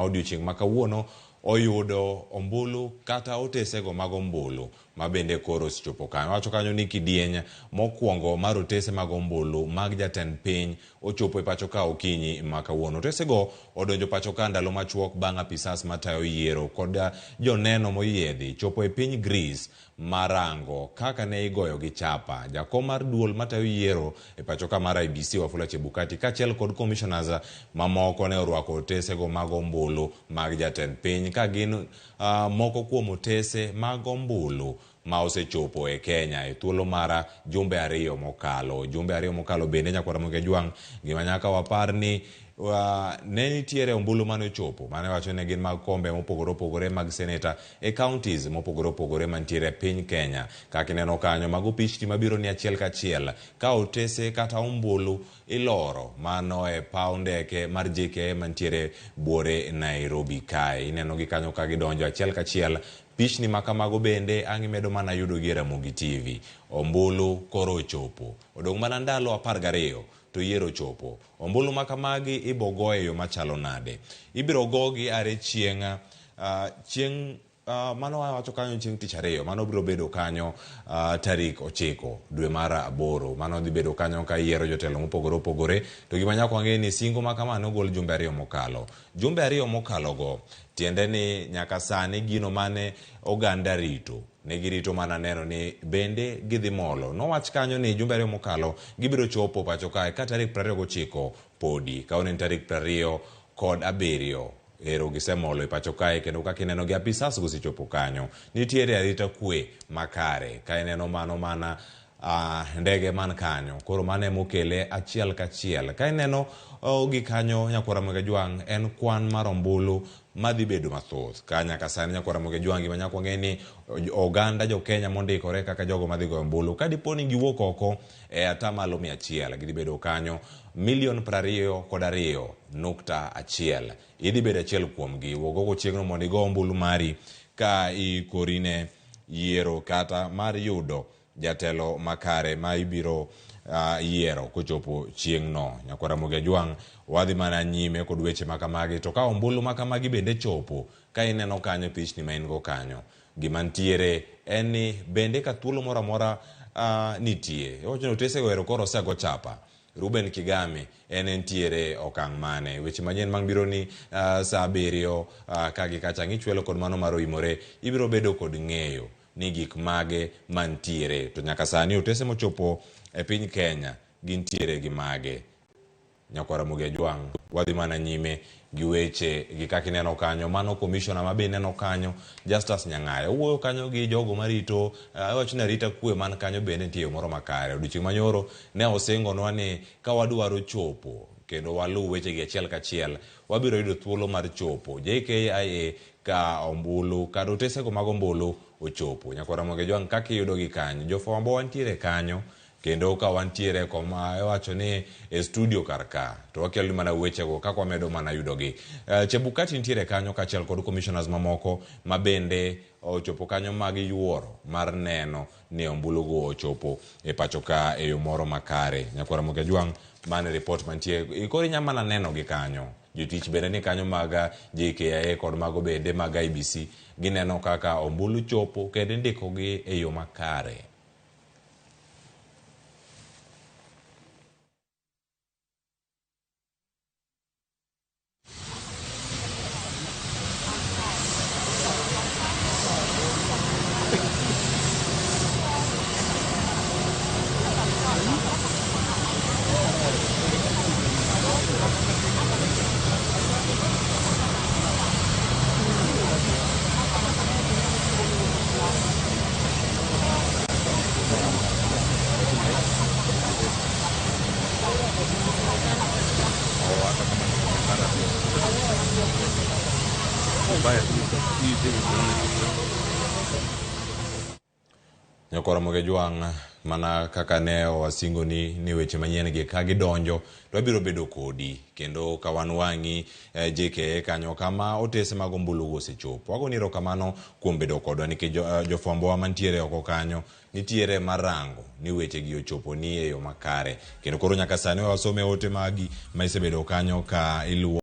Odiochieng' ma kawuono oyudo ombulu kata otesego mag ombulu ma bende koro osechopo kanyo. Wacho kanyo ni kidieny mokwongo mar otese mag ombulu mag jatend piny ochopo e pacho ka okinyi ma kawuono. Otesego odonjo pacho ka ndalo machuok bang' apisas matayo yiero kod joneno moyiedhi chopo e piny Greece marango kaka ne igoyo gi chapa. Jakom mar duol matayo yiero e pacho ka mar IEBC Wafula Chebukati kaachiel kod commissioners mamoko ne orwako otesego mag ombulu mag jatend piny ka gin moko kuom otese mag ombulu ma osechopo e Kenya e thuolo mar jumbe ariyo mokalo. Jumbe ariyo mokalo bende nyakwar Ramogi Ajwang' gima nyaka wapar ni ne nitiere ombulu mane ochopo mane wacho ni gin mag kombe mopogore opogore mag seneta e counties mopogore opogore mantiere e piny Kenya. Kaka ineno kanyo, mago pichni mabiro ni achiel kachiel ka otese kata ombulu iloro mano e paw ndeke mar JKIA mantiere buore Nairobi kae. Ineno gi kanyo ka gidonjo achiel kachiel. Pichni ma kamago bende ang' imedo mana yudo gi e Ramogi TV. Ombulu koro ochopo. Odong' mana ndalo 12 to yiero ochopo. Ombulu ma kamagi ibo go e yo machalo nade? Ibiro gogi are chieng' chieng' mano wawacho kanyo chieng' tich ariyo, mano biro bedo kanyo tarik 9 dwe mar 8. Mano dhi bedo kanyo ka iyiero jotelo mopogore opogore. To gima nyaka wang'e ni singo ma kama nogol jumbe ariyo mokalo. Jumbe ariyo mokalo go tiende ni nyaka sani gino mane oganda rito ne girito mana neno ni bende gidhi molo. Nowach kanyo ni jumbe ariyo mokalo gibiro chopo pacho kae ka tarik 29 podi. Ka en tarik 27 ero gisemolo e pacho kae kendo kaka ineno gi apisas gosechopo kanyo. Nitiere arita kwe makare ka ineno mano mana ndege man kanyo. Koro mano emokele achiel kachiel. Ka ineno gi kanyo nyakwar Ramogi Ajwang' en kwan mar ombulu madhi bedo mathoth. Ka nyaka sani nyakwar Ramogi Ajwang' gima nyaka wang'e ni oganda jo Kenya mondikore kaka jogo madhi goyo ombulu ka dipo ni giwuok oko e atamalo 100 gidhi bedo kanyo milion 22.1. Idhi bedo achiel kuomgi. Wuog oko chieng'no mondo igo ombulu mari ka iikori ne yiero kata mar yudo jatelo makare ma ibiro yiero kochopo chieng'no. Nyakwar Ramogi Ajwang' wadhi mana nyime kod weche makamagi to ka ombulu makamagi bende chopo ka ineno kanyo pichni ma in go kanyo gima ntiere en ni bende ka thuolo moro amora nitie iwacho ni otesego ero koro osego chapa. Ruben Kigame en entiere okang' mane? Weche manyien mang' biro ni saa 7 ka gi kacha ng'ichwelo kod mano mar oimore ibiro bedo kod ng'eyo ni gik mage mantiere to nyaka sani otese mochopo e piny Kenya gintiere gi mage. Nyakwar Ramogi Ajwang' wadhi mana nyime gi weche gi kaka ineno kanyo mano commissioner ma be ineno kanyo Justus Nyang'aya owuoyo kanyo gi jogo marito iwacho ni arita kwe man kanyo bende nitie yo moro makare. Odiochieng' manyoro ne osingonwa ni ka wadwaro chopo kendo waluw weche gi achiel kachiel wabiro yudo thuolo mar chopo JKIA ka ombulu kata otesego mag ombulu ochopo. Nyakwar Ramogi Ajwang' kaka iyudo gi kanyo jofwambo wantiere kanyo kendo ka wantiere koma iwacho ni e studio kar ka to wakelo mana wechego kaka wamedo mana yudogi. Chebukati nitiere kanyo kaachiel kod commissioners mamoko ma bende ochopo kanyo mag yuoro mar neno ni ombulugo ochopo e pacho ka e yo moro makare. Nyakwar Ramogi Ajwang' mano e report mantie. Koro inya mana neno gi kanyo. Jotich bende ni kanyo mag JKIA kod mago bende mag IEBC gineno kaka ombulu chopo kendo indikogi e yo makare. Nyakwar Ramogi Ajwang' mana kaka ne wasingoni ni weche manyien gi ka gidonjo to wabiro bedo kodi kendo ka wan wang'i JKA kanyo kama otese mag ombulu osechopo. Wagoni erokamano kuom bedo kodwa nikech jofwambowa mantiere oko kanyo nitiere mar rango ni weche gi ochopo ni e yo makare. Kendo koro nyaka sani wasome ote magi ma isebedo kanyo ka iluwo.